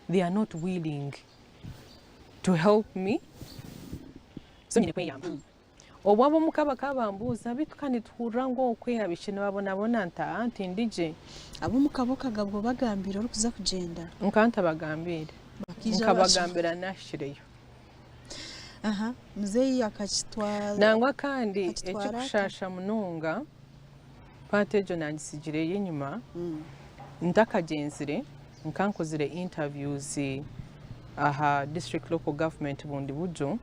They are not willing to help me so nyine kweyamba. Obwo ab'omuka bakaba bambuuza beitu ka nituhurira ngu okwe abaishiki nibabonabona nti aa nti ndi gye. Ab'omuka bo okagabwa obagambiire orikuza kugyenda? Nkaba ntabagambiire. Bakaija Nkabagambira naahikireyo. Aha, muzeeyi akakitwara. Nangwa kandi Akitwara ata? ekikushaasha munonga part egyo nangisigireyo enyima, ntakagyenzire nka nkozire interviews aha district local government Bundibugyo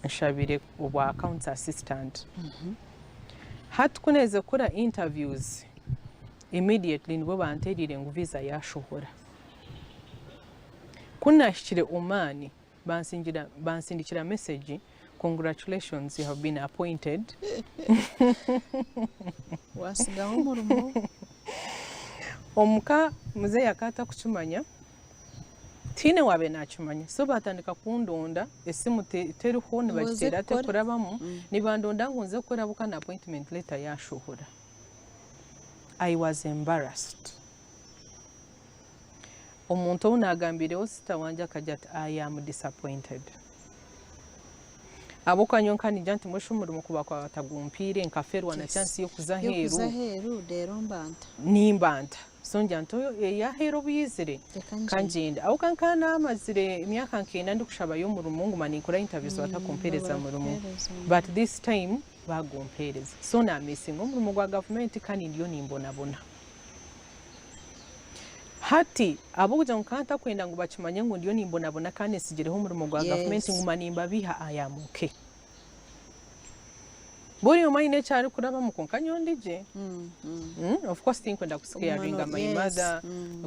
nshabire obwa accounts assistant. Hati ku naherize kukora interviews immediately nibwo bantereire ngu visa yashohora. Ku nahikire Oman bansindikira message congratulations you have been appointed. Wasigaho omurimo. Omuka muzeeyi akaba atakukimanya, tihaine owaabaire naakimanya so baatandika kundonda esimu teriho nibagiteera terikurabamu nibandonda ngu nze kukora ahabw'okuba na appointment letter yaashohora. I was embarrassed. Omuntu ou naagambiireho sister wangye akagira ati I am disappointed. Ahabw'okuba nyowe nkaba ningira nti mbwenu shi omurimo ku baakuba batagumpaire nkafeerwa na chance y'okuza aheeru, Y'okuza aheeru reero mbanta. nimbanta. So ngira nti ey'aheeru obu yaizire Reka ka ngyende. ngyende. Ahabw'okuba nkaba naamazire emyaka nk'ena ndikushabayo omurimo nguma ninkora interviews batakumpeereza murimo. Babura kukuheereza. But this time baagumpeereza. So naamiisinga omurimo gwa gavumenti kandi ndiyo nimbonabona. Hati ahabw'okugira ngu nkaba ntakwenda ngu bakimanye ngu ndiyo nimbonabona kandi ntsigireho omurimo gwa gavumenti nguma nimbabiiha I am okay. Buri omwe aine eki arikurabamu kwonka nyowe ndi gye. Of course tinkwenda ku scaringa my mother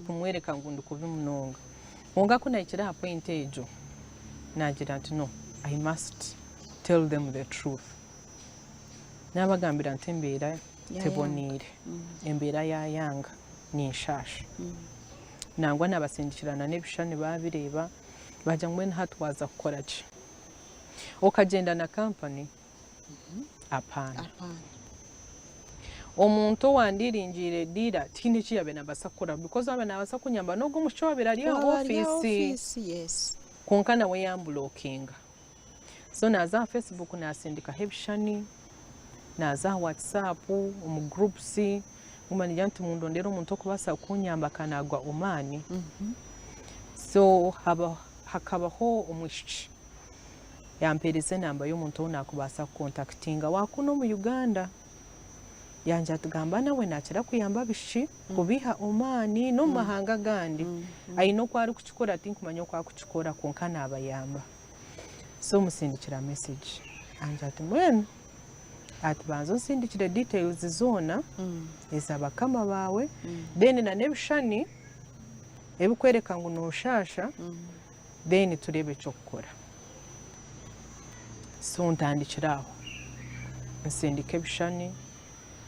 kumworeka ngu ndi kubi munonga. Kwonka ku nahikire aha point egyo naagira nti no I must tell them the truth. Naabagambira nti embeera teboneire, embeera yaayanga ninshaasha. Nangwa naabasindikira n'ebishushani baabireeba, baagira ngu mbwenu hati waaza kukora ki? Okagyenda na kampani? Apaana. Omuntu owandiiringiire diira tihaine eki yaabaire naabaasa kukora because waaba naabaasa kunyamba n'ogwo omwishiki owaabaire ari aha ofiisi kwonka nawe yamburokinga. So naaza aha Facebook naasindikaho ebishushani, naaza aha WhatsApp, omu groups, nguma ningira nti mundondere omuntu orikubaasa kunyamba ka naagwa Oman. So haba hakabaho omwishiki yampeereza enamba y'omuntu ou naakubaasa kukontakitinga wa kunu omu Uganda. Yangira ati gamba nawe naakira kuyamba abaishiki kubaiha Oman n'omu mahanga agandi. Aine oku arikukikora tinkumanya oku arikukikora kwonka naabayamba. So musindikira message angira ati mbwenu ati banza onsindikire details zoona eza bakama baawe then na n'ebishushani ebikwereka ngu noshaasha then tureebe eky'okukora. So ntandikira aho nsindika ebishushani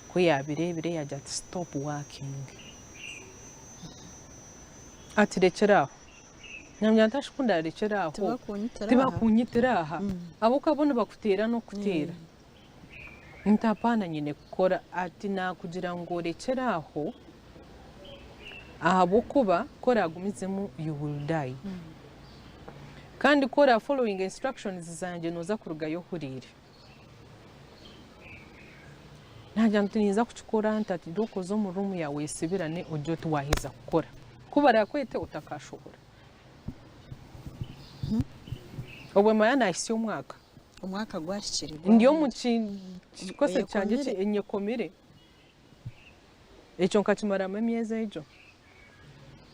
ku yaabireebire yaagira ati stop working ati rekyera aho. Naamugira nti ku ndaarekyera aho tibakunyitira aha ahabw'okuba bo nibakuteera n'okuteera. Nti apaana nyine kukora. Ati naakugira ngu orekyere aho ahabw'okuba ku oraagumizemu you will die. Kandi ku ora followinga instructions zangye nooza kurugayo ohuriire. Naagira nti ninza kukikora nta ati reero oze omu ruumu yaawe oyesibirane ogire oti waaheza kukora. Ku baraakwete otakaashohora. Obwe mara naahitsya omwaka. Omwaka gwahikire Ndi omu kikose kyangye nyekomire. Ekyo nkakimaramu emyezi egyo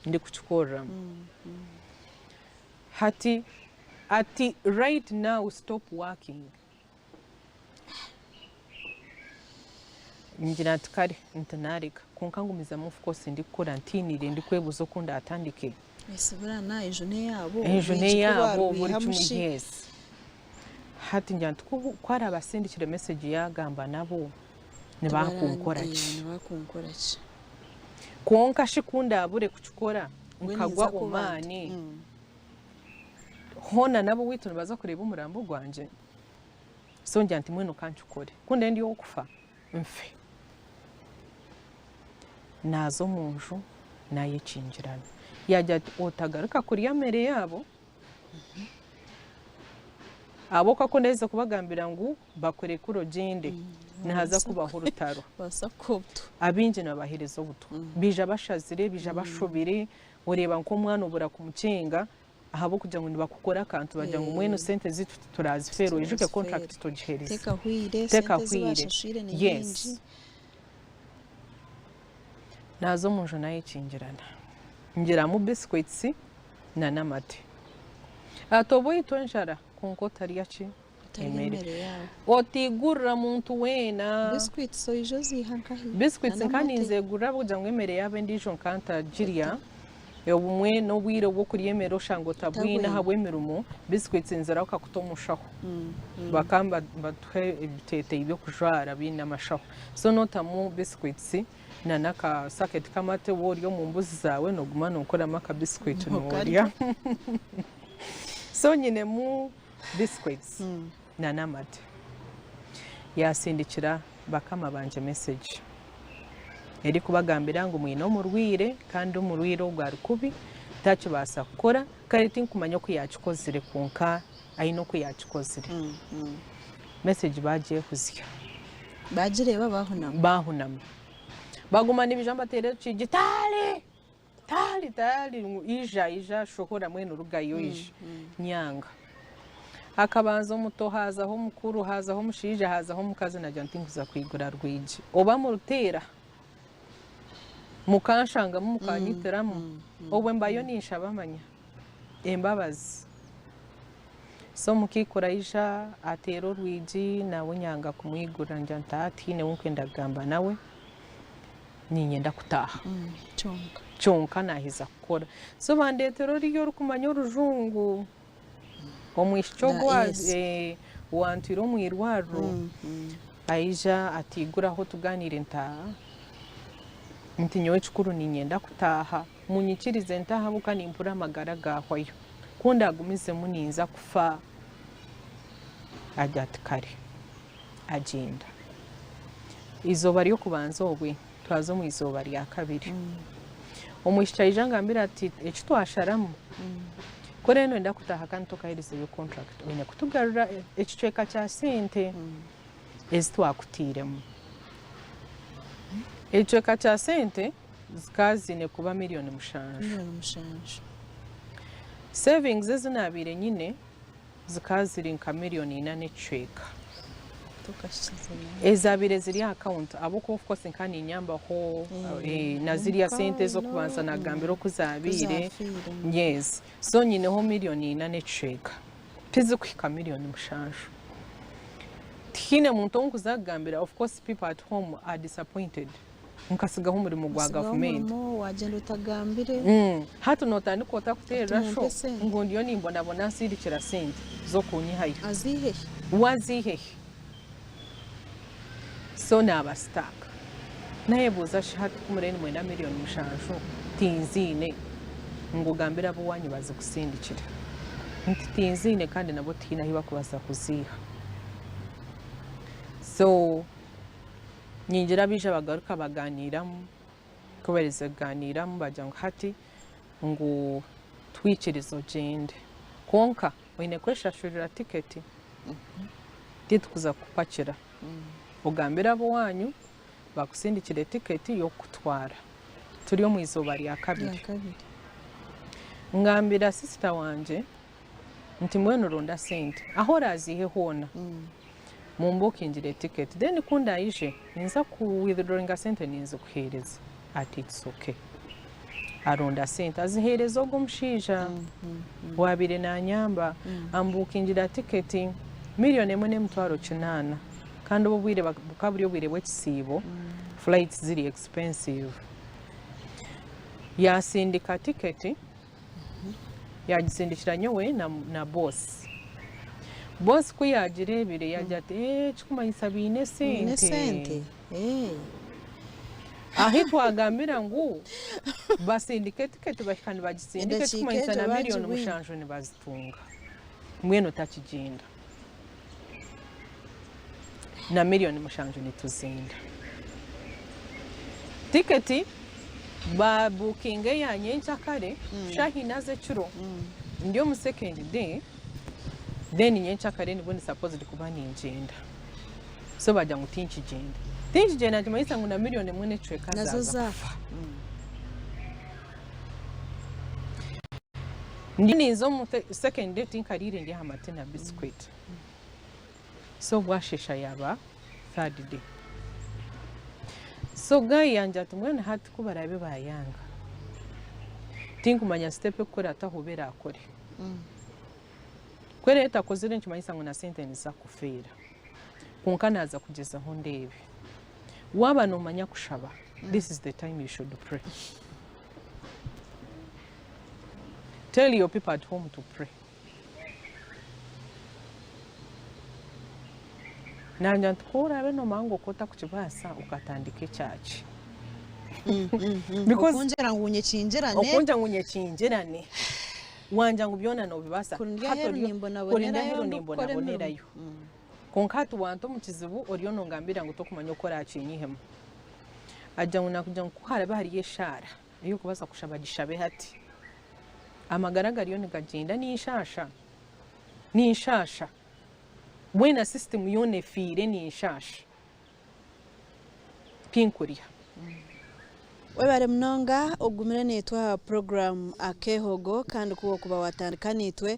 ndikukikoreramu. Hati ati right now stop working. Ngira nti kare nti nareka kwonka ngumizamu of course ndikukora ntiinire ndikwebuuza oku ndatandike. Esi buriya enju n'eyaabo Enju n'eyaabo buri kimwe yes. Hati ngira nti ku araabe asindikire message yaagamba nabo nibakunkora ki? Nibakunkora ki? Kwonka shi ku ndaabure kukikora nkagwa Oman, hoona n'ab'owaitu nibaza kureeba omurambo gwangye? So ngira nti mbwenu ka nkikore. Ku ndaabe ndi ow'okufa, nfe. Naaza omu nju, Naayekingirana. Yaagira ati, Otagaruka kurya mere yaabo. Ahabw'okuba ku ndaaheza kubagambira ngu bakurekure ogyende, nihaza kubaho orutaro. Abaingi nibabaheereza obutwa. Baija bashazire, baija bashobire, oreeba nk'omwana obura kumukyenga ahabw'okugira ngu nibakukora akantu bagira ngu mbwenu sente zaitu titurazifeerwa, oijuke contract togiheerize. Tekahweire. Yes. Naaza omu nju naayekingirana, ngiramu biscuits na n'amate. Ati oba oitwa enjara kwonka otarya ki? Emere. Otaigurira muntu weena. Biscuits oija oziiha nkahi? Biscuits nka ninzegurira ahabw'okugira ngu emere yaabo endiijo nka ntagirya. Obumwe n'obwire bw'okurya emere oshanga otabwine ahabw'emirimo, biscuits nizirahuka kuta omu nshaho. Bakaba nibatuha ebiteteeyi by'okujwara biine amashaho. So notamu biscuits na n'aka saketi k'amate waaba ori omu mbuzi zaawe nooguma nookoramu aka biscuit noorya. So nyinemu biscuits na n'amate. Yaasindikira bakama bangye message erikubagambira ngu mwine omurwaire kandi omurwaire ogwo ari kubi takibaasa kukora kare tinkumanya oku yaakikozire kwonka aine oku yaakikozire. Message baagyehuzya. Baagireeba baahunama. Baahunama. Baguma nibaija nibateera ekiigi taari! Taari taari ngu ija ija shohora mbwenu rugayo ija. Nyanga. Hakabanza omuto haazaho omukuru haazaho omushaija haazaho omukazi nagira ngu tinkuza kwigura rwigi. Oba muruteera mukanshangamu mukanyitiramu obwe mbayo ninshaba manya embabazi. So omukaikuru aija ateera orwigi nawe nyanga kumwigurira ngira nti haa tihaine ou nkwenda kugamba nawe. Niinyenda kutaaha. Kyonka. Kyonka naaheza kukora. So bandeetera oriya orikumanya orujungu, omwishiki ogwo owantwire omu irwariro, aija ataiguraho tugaaniire nti aa, nti nyowe ekikuru niinyenda kutaaha, munyikirize ntaahe ahabw'okuba nimpurira amagara gaahwayo. Ku ndaagumizemu ninza kufa. Agira ati kare. Agyenda. Eizooba ry'okubanza obwe twaza omu izooba rya kabiri. Omwishiki aija angambira ati eki twasharamu ku oraabe noyenda kutaaha kandi tokaheerizeyo contract oine kutugarura ekicweka kya sente ezi twakutairemu. Ekicweka kya sente zikaba ziine kuba miriyoni mushanju. Savings ezi naabaire nyine zikaba ziri nka miriyoni ina n'ekicweka ezaabaire ziri aha akawunti ahabw'okuba of course nkaba niinyambaho na ziriya sente ez'okubanza naagambira oku zaabaire yes so nyineho miriyoni ina n'ekicweka tizikuhika miriyoni mushanju. Tihaine muntu ou nkuza kugambira of course people at home are disappointed. Nkasigaho omurimo gwa Osigaho gavumenti. omurimo wagyenda otagambire. Hati notandika ota Ati kuteerera mumpe sho sente. ngu ndiyo nimbonabona nsindikira sente z'okunyihayo. Aziihehi? We aziihehi? So naaba stuck. Nayebuuza shi hati ku muriyo nimwenda miriyoni mushanju tinziine ngu ogambire ab'owaanyu bazikusindikire. Nti tinziine kandi nabo tihaine ahu barikubaasa kuziiha. So Ningira baija bagaruka baganiiramu, ku baherize kuganiiramu bagira ngu hati ngu twikirize ogyende kwonka oine kweshashurira tiketi titukuza kukupakira ogambire ab'owaanyu bakusindikire tiketi y'okukutwara. Turi omu izooba rya kabiri. Ngambira sisita wangye nti mbwenu ronda sente ahu oraaziihe hoona Mumbukingire ticket then ku ndaije ninza ku withdrawinga sente ninzikuhereza ati it's okay. Aronda sente azihereza ogwo omushaija owabaire nanyamba ambukingira ticket million emwe n'emitwaro kinaana kandi obwo obwire bukaba buri obwire bw'ekisiibo flights ziri expensive. Yasindika ticket. Yaagisindikira nyowe na boss. Boss ku yaagireebire yaagira ati, Eeh ekikumanyisa baine Baine esente. esente? Eeh. Ahi twagambira ngu basindike etiketi bahika nibagisindika Edakiika ekikumanyisa egyo na miriyoni baagibwine. mushanju nibazitunga. Mbwenu otakigyenda. Na miriyoni mushanju nituzinda. Tiketi. Baabukinga eya nyenkyakare shaaha ina z'ekiro ndi omu second day then nyenkyakare nibwo ndi supposed kuba ningyenda. So baagira ngu tinkigyenda. Tinkigyenda nikimanyisa ngu na million emwe n'ekicweka Nazo zaaza zaafa. kufa. Ndiyo ninza omu second day tinkariire ndi aha mate na biscuit. So bwashesha yaba third day. So guy yangira ati mbwenu hati ku baraabe bayanga tinkumanya step ekukurataho obu eraakore. Ku eraabe etakozire nikimanyisa ngu na sente niziza kufeera. Kwonka naaza kugyezaho ndeebe. Waaba noomanya kushaba, this is the time you should pray. Tell your people at home to pray. Nangye nti ku oraabe noomanya ngu oku otakukibaasa okatandika ekyaki. Because Okungira ngu nyekingirane. Okungira ngu nyekingirane. Wangira ngu byona noobibaasa. Kuri ndi Hati aheeru oriyo kuri ndi nimbonabonerayo aheeru ndikukora emirimo. nimbonabonerayo. Kwonka hati wanta omu kizibu oriyo nongambira ngu tokumanya oku oraakinyihemu. Agira ngu naakugira ngu ku haraabe hariyo eshaara ei orikubaasa kushaba gishabe hati. Amagara gariyo nigagyenda ninshaasha, ninshaasha. Mbwenu system yoona efiire ninshaasha. Tinkurya. Webare munonga ogumire naitwe aha puroguramu Akeehogo kandi ku orikuba watandika naitwe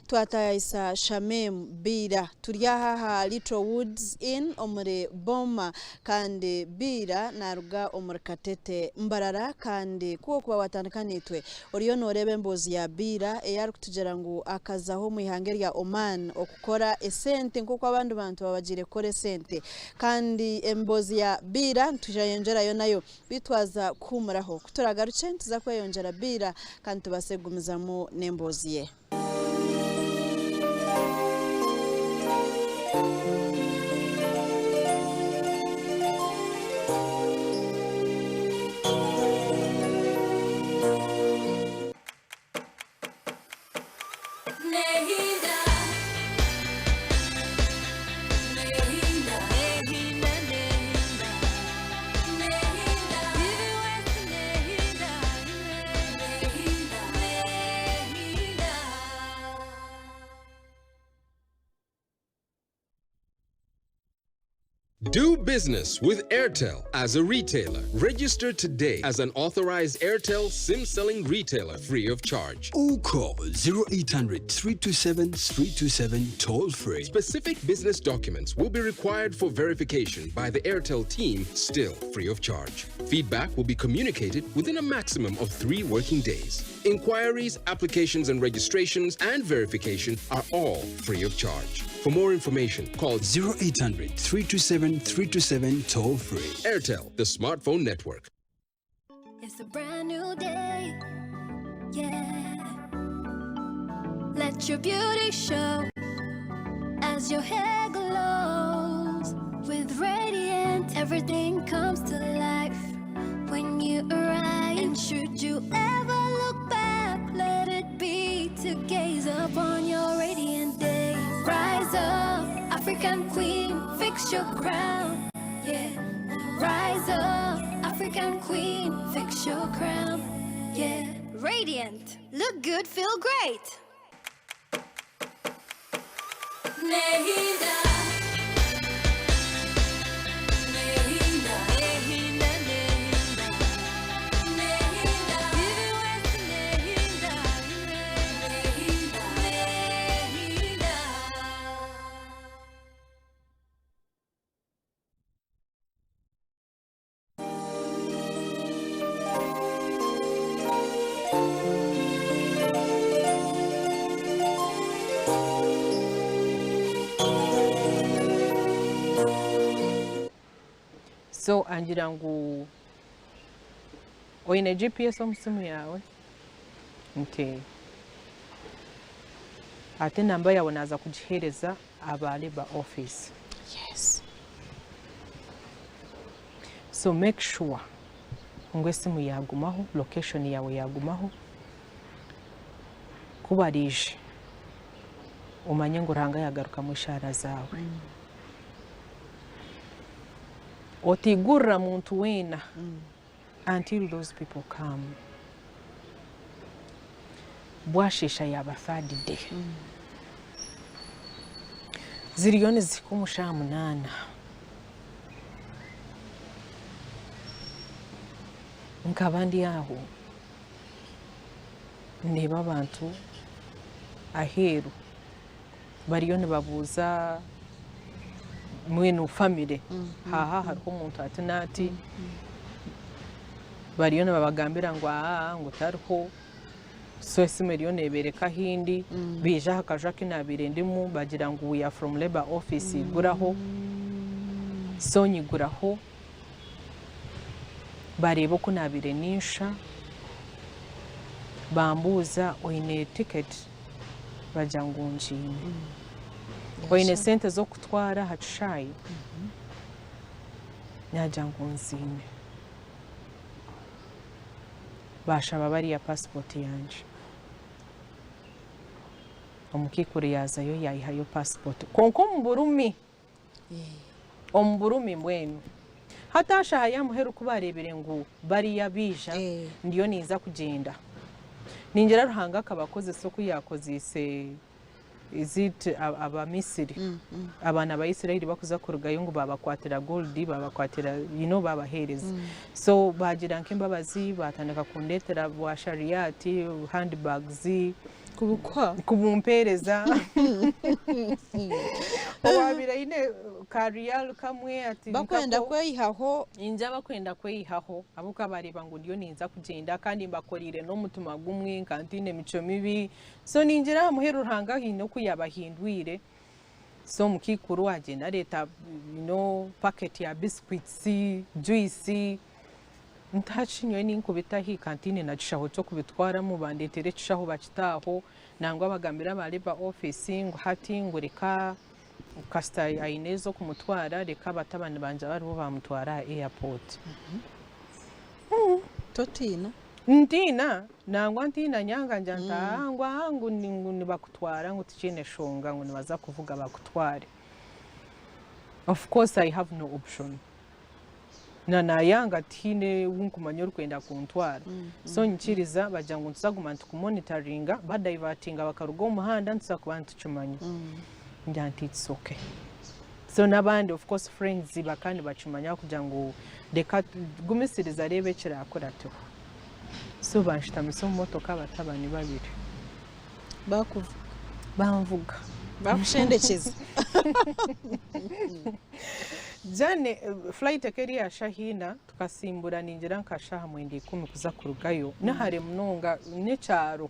twatayayisa Shamim Biira. Turi aha aha Little Woods Inn omuri Boma Kandi Biira naaruga omuri Katete, Mbarara kandi ku orikuba waatandika naitwe oriyo nooreeba emboozi ya Biira ei arikutugira ngu akazaho omu ihanga erya Oman okukora esente nk'oku abandi bantu baba bagiire kukora esente. Kandi emboozi ya Biira nitwija nayo beitu twaza kuhuumuraho. Ku turaagarukye nituza kweyongyera Biira kandi tubaase kugumizamu n'emboozi ye. Do business with Airtel as a retailer. Register today as an authorized Airtel SIM selling retailer free of charge. Or call 0800 327 327 toll free. Specific business documents will be required for verification by the Airtel team, still free of charge. Feedback will be communicated within a maximum of 3 working days. Inquiries, applications and registrations and verification are all free of charge. For more information, call 0800 327 327 toll free. Airtel, the smartphone network. It's a brand new day, yeah. Let your beauty show as your hair glows. With Radiant, everything comes to life when you arrive. And should you ever look back, let it be to gaze upon your radiant day. Rise up, African queen, fix your crown, yeah. Rise up, African queen, fix your crown, yeah. Radiant, look good, feel great. So angira ngu oine GPS omu simu yaawe? Nti ate enamba yaawe naaza kugiheereza aba labour office. Yes. So make sure ngu esimu yaagumaho, location yaawe yaagumaho, ku bariije omanye ngu Ruhanga yaagarukamu eshaara zaawe. Otaigurira muntu weena. Until those people come. Bwasheesha yaaba third day. Ziriyo nizihika omu shaaha munaana. Nkaba ndi aho ndeeba abantu aheeru bariyo nibabuuza mbwenu family haaha hariho omuntu ati n'ati bariyo nibabagambira ngu aa ngu tariho so esimu eriyo neebeereka ahu ndi baija aha kaju aku naabaire ndimu bagira ngu we are from labour office iguraho so nyiguraho Bareeba oku naabaire ninshusha, bambuuza oine tiketi? Bagira ngu ngiine. Oine sente z'okutwara aha kishaayi? Naagira ngu nziine. Baashaba bariya paasipooti yangye. Omukaikuru yaazayo yaihayo paasipooti kwonka omu burumi. Omu burumi mbwenu. Hati aha shaaha ya muheru ku baareebire ngu bariya baija, ndiyo ninza kugyenda. Ningira Ruhanga akabakozesa oku yaakozeise is it Abamisiri, abaana ba Israeli bakuza kurugayo ngu baabakwatira gold, baabakwatira you know baabaheereza. So baagira nk'embabazi baatandika kundeetera bwa shariyaati, handbags, Kubukuha? Kubumpeereza. Owaabaire aine ka rial kamwe ati Bakwenda nkako. kweyihaho. Ningira bakwenda kweyihaho ahabw'okuba baareeba ngu ndiyo ninza kugyenda kandi mbakoreire n'omutima gumwe nka ntaine micwe mibi. So ningira aha muheru Ruhanga haine oku yaabahindwire. So omukaikuru agyenda areeta you know packet ya biscuits, juice. Ntaaki nyowe ninkubita ahiika ntaine na kishaho ky'okubitwaramu, bandeetera ekishaho bakita aho, nangwa bagambira aba labour office ngu hati ngu reka kasita aine ez'okumutwara reka batabani bangye abe aribo baamutwara aha airport. Totiina? Ntiina, nangwa ntiina nyanga ngira nti aa ngu aa ngu ngu nibakutwara ngu tikiine shonga ngu nibaza kuvuga bakutware. Of course I have no option. Na naayanga tihaine ou nkumanya orikwenda kuntwara. So nyikiriza bagira ngu nituza kuguma nitukumonitaringa, badaivatinga bakaruga omu muhanda nituza kuba nitukimanya. Ngira nti it's okay. So n'abandi of course friends bakaba nibakimanya kugira ngu reka gumisiriza reeba ekiraakurateho. So banshutamisa omu motoka abatabani babiri. Bakuvuga. Banvuga. Bakushendekyeza. Jane, flight eka eri ya shaha ina, tukasimbura ningira nka shaha mwenda ikumi kuza kurugayo. Ni hare munonga, n'ekyaro.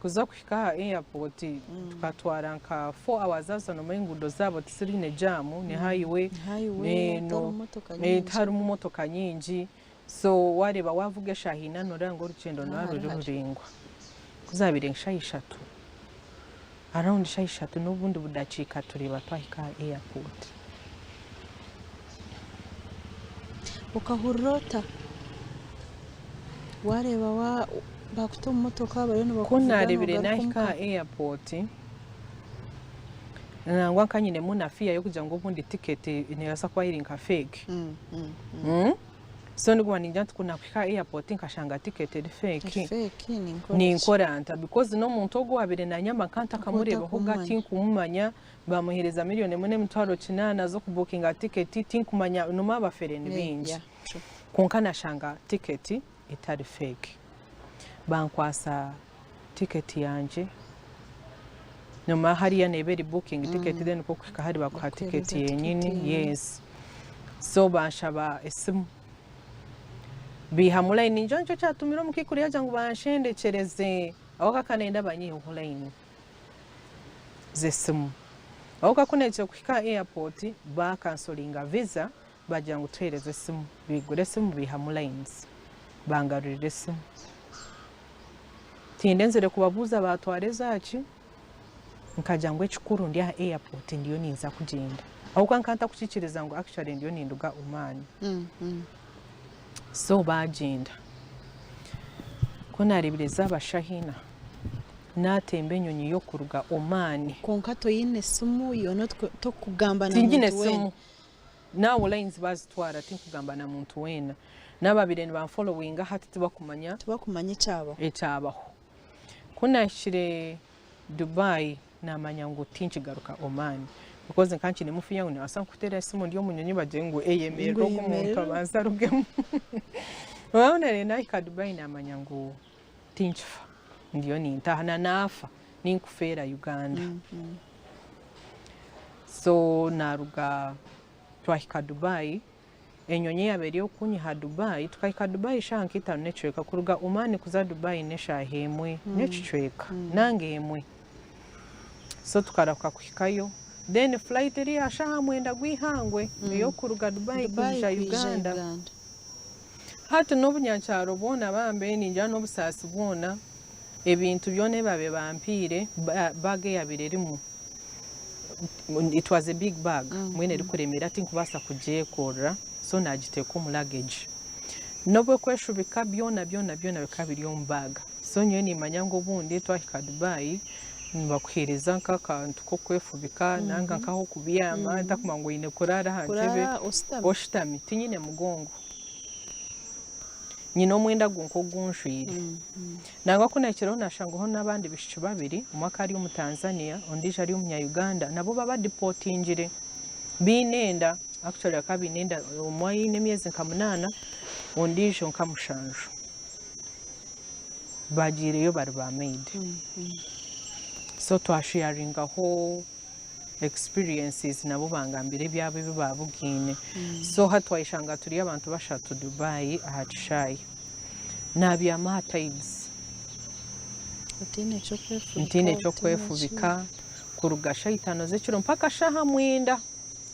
Kuza kuhika aha airport tukatwara nka four hours haza noomanya enguudo zaabo tiziriine jaamu, ni highway. Highway, tiharimu motoka nyingi. Tiharimu motoka nyingi. So waareeba waavuga eshaaha ina nooreeba ngu orugyendo niruba ruri ruraingwa. Ku zaabaire nka shaaha ishatu, around shaaha ishatu n'obundi budakiika tureeba twahika aha airport. Okahurira ota waareeba baakuta omu motoka bariyo Ku nibakuvuga naareebire noogaruka naahika omuka? aha airport, nangwa nka nyinemu na fear y'okugira ngu obundi ticket neebaasa kuba eri nka fake. So ndiguma ningira nti ku naakuhika aha airport nkashanga ticket eri fake, ninkora nta? Because n'omuntu ogu owaabaire naanyamba nka ntakamureebahoga, tinkumumanya, baamuheereza million emwe n'emitwaro kinaana z'okubuukinga ticket, tinkumanya, noomanya abafeere ni baingi. Kwonka naashanga ticket etari fake. Bankwasa ticket yangye, noomanya hariya neeba eri booking ticket then ku orikuhika hari bakuha ticket yenyini, yes. So banshaba esimu, baihamu layini, nikyo nikyo kyatumire omukaikuru yaagira ngu banshendekyereze ahabw'okuba akaba nayenda banyiheho layini z'esimu. Ahabw'okuba ku nahikire kuhika aha airport, baakansoringa visa Baagira ngu tuheereze esimu, baigura esimu baihamu lines, bangarurira esimu. Tindenzire kubabuuza baatwara ezaaki, nkagira ngu ekikuru ndi aha airport ndiyo ninza kugyenda. Ahabw'okuba nkaba ntakukiikiriza ngu actually ndiyo ninduga Oman. So baagyenda. Ku naareebire zaaba shaaha ina, naatemba enyonyi y'okuruga Oman. Kwonka toine simu yoona tokugamba na Tinyine muntu weena? simu. Naawe lines baazitwara tinkugamba na muntu weena. N'ababaire nibanfolowinga hati tibakumanya. Tibakumanya ekyabaho. Ekyabaho. Ku naahikire Dubai naamanya ngu tinkigaruka Oman because nka nkiinemu fear ngu nibabaasa nkuteera esimu ndi omu nyonyi bagire ngu eyemerere ogu omuntu abanze arugemu. Ku naabaire naahika Dubai naamanya ngu tinkifa ndiyo nintaaha na naafa ninkufeera Uganda. So naaruga twahika Dubai Enyonyi eyaaba eri ey'okunyiha Dubai, tukahika Dubai shaaha nka itaano n'ekicweka. Kuruga Oman kuza Dubai n'eshaaha emwe n'ekicweka nanga emwe. So tukarahuka kuhikayo. Then flight eri aha shaaha mwenda gw'eihangwe ey'okuruga Dubai kwija Uganda. Hati n'obunyankyaro bwona bambe ningira n'obusaasi bwona, ebintu byona ebi baabaire bampiire, bag eyabaire erimu, it was a big bag mbwenu erikuremeera tinkubaasa kugyekorera so nagiteeka omu luggage. N'obwokweshubika byona byona byona bikaba biri omu bag. So nyowe nimanya ngu obundi twahika Dubai nibakuheereza nk'akantu k'okwefubika nanga nk'ah'okubyama ntakumanya ngu oine kuraara aha ntebe oshutami. Tinyine mugongo. Nyine omwenda gwonka ogu njwaire. Nangwa ku naahikireho naashangaho n'abandi baishiki babiri, omwe akaba ari Omutanzania ondiijo ari Omunya-Uganda, nabo babadipotingire baine enda, actually bakaba baine enda, omwe aine emyezi nka munaana ondiijo nka mushanju. Baagiireyo bari ba maid. So twasheyaringaho experiences nabo bangambira ebyabo ebi baabugaine. So hati twayeshanga turi abantu bashatu Dubai aha kishaayi. Naabyama aha tiles. Otaine ky'okwefubika. Ntaine ky'okwefubika kuruga shaaha itaano z'ekiro mpaka shaaha mwenda.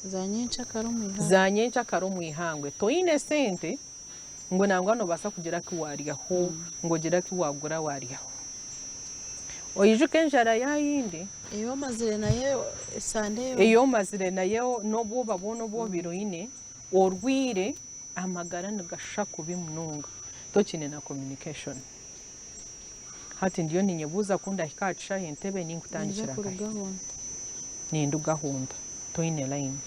Za nyenkyakare omu ihangwe. Za nyenkyakare omu ihangwe. Toine sente ngu nangwa noobaasa kugira aku waaryaho, ngu ogire aku waagura waaryaho. Oijuke enjara yaayindi. Ei omazire nayo esande yoona. Ei omazire nayo n'obwoba bwona obu obaire oine, orwaire, amagara nigashusha kubi munonga, tokiine na communication. Hati ndiyo ninyebuuza ku ndahika aha kishaayi Entebbe ninkutandikira nkahi? Nindugaho nta? Toine line.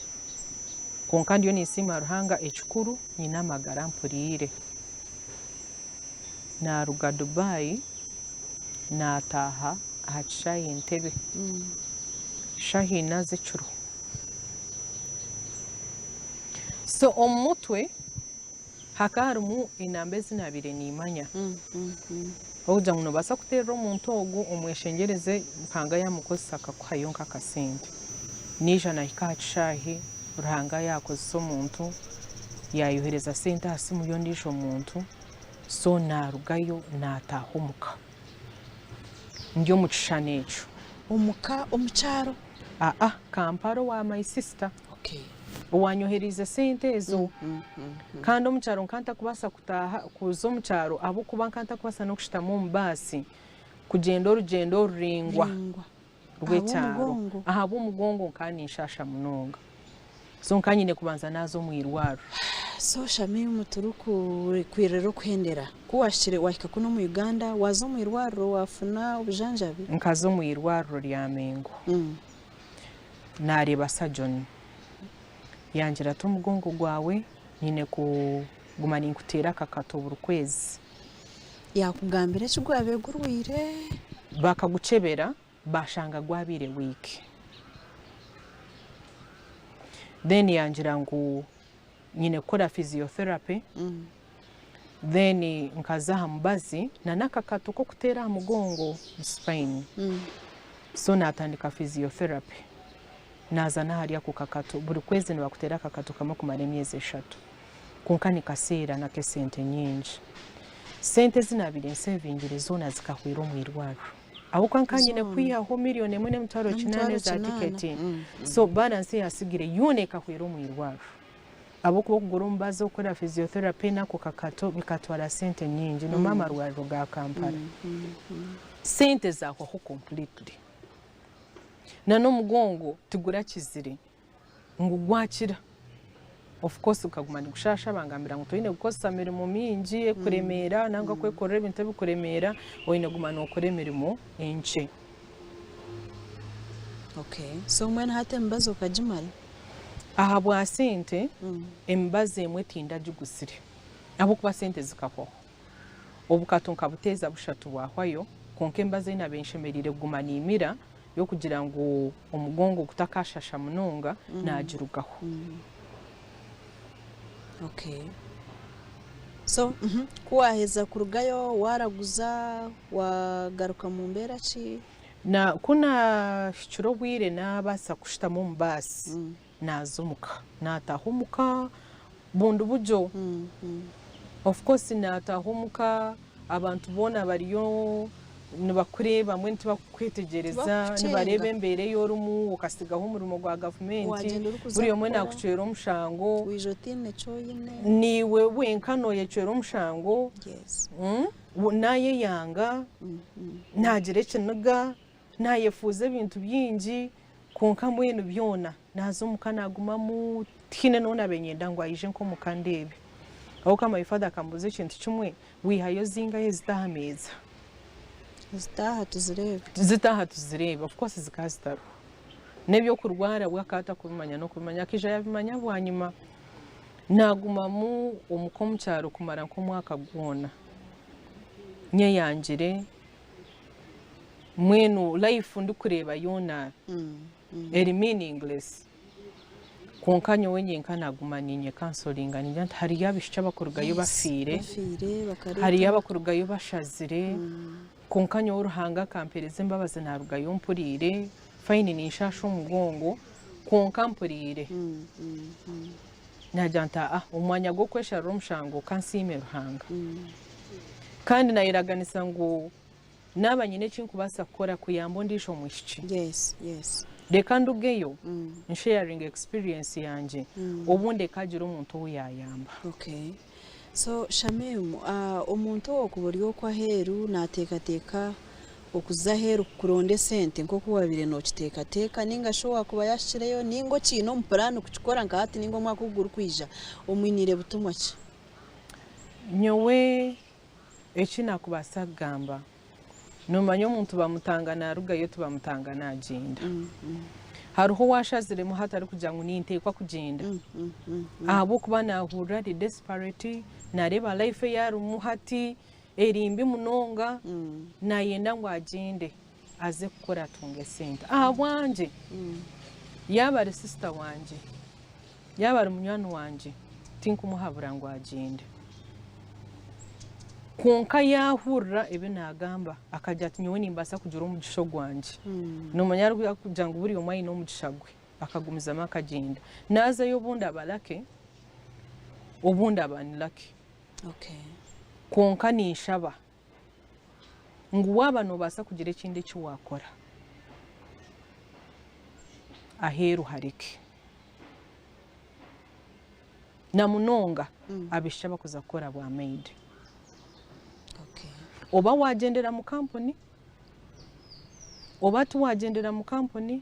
Kwonka ndiyo ninsiima Ruhanga ekikuru nyine amagara mpuriire. Naaruga Dubai naataaha aha kishaayi Entebbe shaaha ina z'ekiro. So omu mutwe hakaba harimu enamba ezi naabaire niimanya. Okugira ngu noobaasa kuteerera omuntu ogu omweshengyereze Ruhanga yaamukozesa akakuhayo nk'akasente. Naija naahika aha kishaayi Ruhanga yaakozesa omuntu yaayohereza sente aha simu y'ondiijo muntu so naarugayo naataaha omuka ndi omu kishushani ekyo. Omuka omu kyaro? Aa, Kampala owa my sister. Owaanyohereize sente ezo. Kandi omu kyaro nkaba ntarikubaasa kutaaha kuza omu kyaro ahabw'okuba nkaba ntarikubaasa n'okushutama omu baasi kugyenda orugyendo oruraingwa rw'ekyaro ahabw'omugongo nkaba ninshaasha munonga. So nkaba nyine kubanza naaza omu irwariro. So Shamim turikwirira okuhendera, ku waahikire waahika kunu omu Uganda waaza omu irwariro waafuna obujanjabi? Nkaza omu irwariro rya Mengo. Naareeba surgeon yangira ati omugongo gwawe nyine kuguma ninkuteera akakato buri kwezi. Yaakugambira eki gwabaire gurwaire? Bakagukyebera baashanga gwabaire weak. Then yangira ngu nyine kukora physiotherapy, then nkaza aha mubazi na n'akakato k'okuteera aha mugongo, spine. So naatandika physiotherapy, naaza n'ahari ako kakato, buri kwezi nibakuteera akakato kamwe kumara emyezi eshatu. Kwonka nikaseera n'ak'esente nyingi. Sente ezi naabaire nsevingire zoona zikahwera omu irwariro. Ahabw'okuba nkaba nyine kwihaho miriyoni emwe n'emitwaro kinaana eza tiketi. So balance eyaasigire yoona ekahwera omu irwariro. Ahabw'okuba okugura omubazi, okukora physiotherapy n'ako kakato bikatwara sente nyingi nomu amarwariro ga Kampala. Sente zahwaho completely. Na n'omugongo tigurakizire ngu gwakira. Of course gukaguma nigushasha bangambira ngu toine kukozesa mirimo mingi ekuremeera nangwa kwekorera ebintu ebikuremeera, oine kuguma nokora emirimo enkye. Okay. So mbwenu hati emibazi okagimara? Ahabwa sente, emibazi emwe tindagiguzire. Ahabw'okuba sente zikahwaho. Obukato nkabuteeza bushatu bwahwayo, kwonka embazi ei naabaire nshemereire kuguma niimira y'okugira ngu omugongo gutakashasha munonga naagirugaho. Okay. So, ku waaheza kurugayo waaraguza, waagaruka mu mbeera ki? Na ku naahikire obwire naabaasa kushutama omu baasi naaza omuka. Naataaha omuka bundi buryo. Of course naataaha omuka abantu boona bariyo nibakureeba mbwenu tibakukwetegyereza, Tibakukucenga. nibareeba embeera ei orimu okatsigaho omurimo gwa gavumenti, Wagyenda orikuza buri omwe kukora. naakucwera omushango. Waija otaine eki oine. Niiwe wenka nooyecwera omushango. Yes. Naayeyanga, naagira ekiniga, naayefuuza ebintu bingi, kwonka mbwenu byona naaza omuka naagumamu tihaine n'ou naabaire niinyenda ngu aije nk'omuka andeebe. Ahabw'okuba my father akambuuza ekintu kimwe, waihayo zingahi ezita aha meeza? Zitaaha tuzireebe. Zitaaha tuzireebe, of course zikaba zitariho. N'eby'okurwara we akaba atarikubimanya n'okubimanya, akaija yaabimanya bwanyima. Naagumamu omuka omu kyaro kumara nk'omwaka gwona, nyeyangire, mbwenu life ndikureeba yoona eri meaningless. Kwonka nyowe nyenka naaguma niinye counsellinga ningira nti hariyo abaishiki abakurugayo bafiire, hariyo abakurugayo bashazire, kwonka nyowe Ruhanga akampeereza embabazi naarugayo mpuriire, fine ninshaasha omugongo kwonka mpuriire. Naagira nti aa omu mwanya gw'okwesharira omushango ka nsiime Ruhanga. Kandi naayeraganisa ngu naaba nyine eki nkubaasa kukora kuyamba ondiijo mwishiki, reka ndugeyo nsheyaringe experience yangye obundi ekaagira omuntu ou yaayamba. Okay. So Shamim, omuntu ow'okuba ori okwo aheeru naateekateeka okuza aheeru kuronda esente nk'oku waabaire nookiteekateeka nainga shi owaakuba yaahikireyo nainga okiine omu puraani kukikora nka hati nainga omwaka ogu gurikwija, omwiniire butumwa ki? Nyowe eki naakubaasa kugamba, noomanya omuntu bamutanga naarugayo tibamutanga naagyenda. Hariho owaashaziremu hati arikugira ngu ninteekwa kugyenda ahabw'okuba naahurira ari desperate, naareeba life ei arimu hati eri mbi munonga, naayenda ngu agyende aze kukora atunge esente. Ahabwangye, yaaba ari sisita wangye, yaaba ari munywani wangye, tinkumuhabura ngu agyende. Kwonka yaahurira ebi naagamba, akagira ati nyowe nimbaasa kugira omugisha ogwangye. Noomanya arikugira ngu buri omwe aine omugisha gwe, akagumizamu akagyenda. Naazayo obundi aba lucky, obundi aba unlucky. Kwonka ninshaba ngu waaba noobaasa kugira ekindi eki waakora, aheeru hareke. Na munonga abaishiki abakuza kukora bwa maid. Oba waagyendera mu kampuni, oba tiwaagyendera mu kampuni,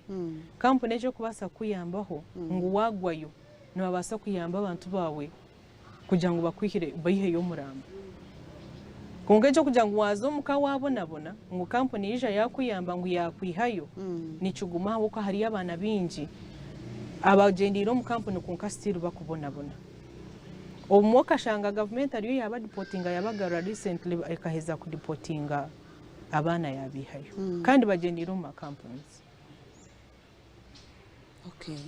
kampuni egi erikubaasa kukuyambaho ngu waagwayo nibabaasa kuyamba abantu baawe kugira ngu bakwihire baiheyo omurambo. Kwonka eky'okugira ngu waaza omuka waabonabona ngu kampuni yaija yaakuyamba ngu yaakwihayo nikiguma ahabw'okuba hariyo abaana baingi abagyendeire omu kampuni kwonka still bakubonabona. Obumwe okashanga gavumenti ariyo yaabadipotinga yaabagarura recently ekaheza kudipotinga abaana yaabaihayo kandi bagyendeire omu ma companies. Okay.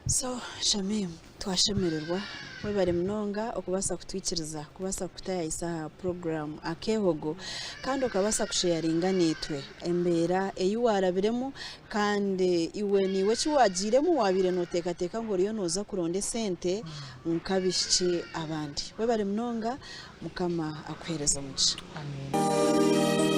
So Shamim twashemererwa webare munonga okubaasa kutwikiriza kubaasa kutayayisa aha puroguraamu Akeehogo kandi okabaasa kusheyaringa naitwe embeera ei waarabiremu kandi iwe niiwe eki waagiiremu waabaire nooteekateeka ngu oriyo nooza kuronda esente nk'abaishiki abandi. Webare munonga Mukama akuheereze omugisha. Amiina.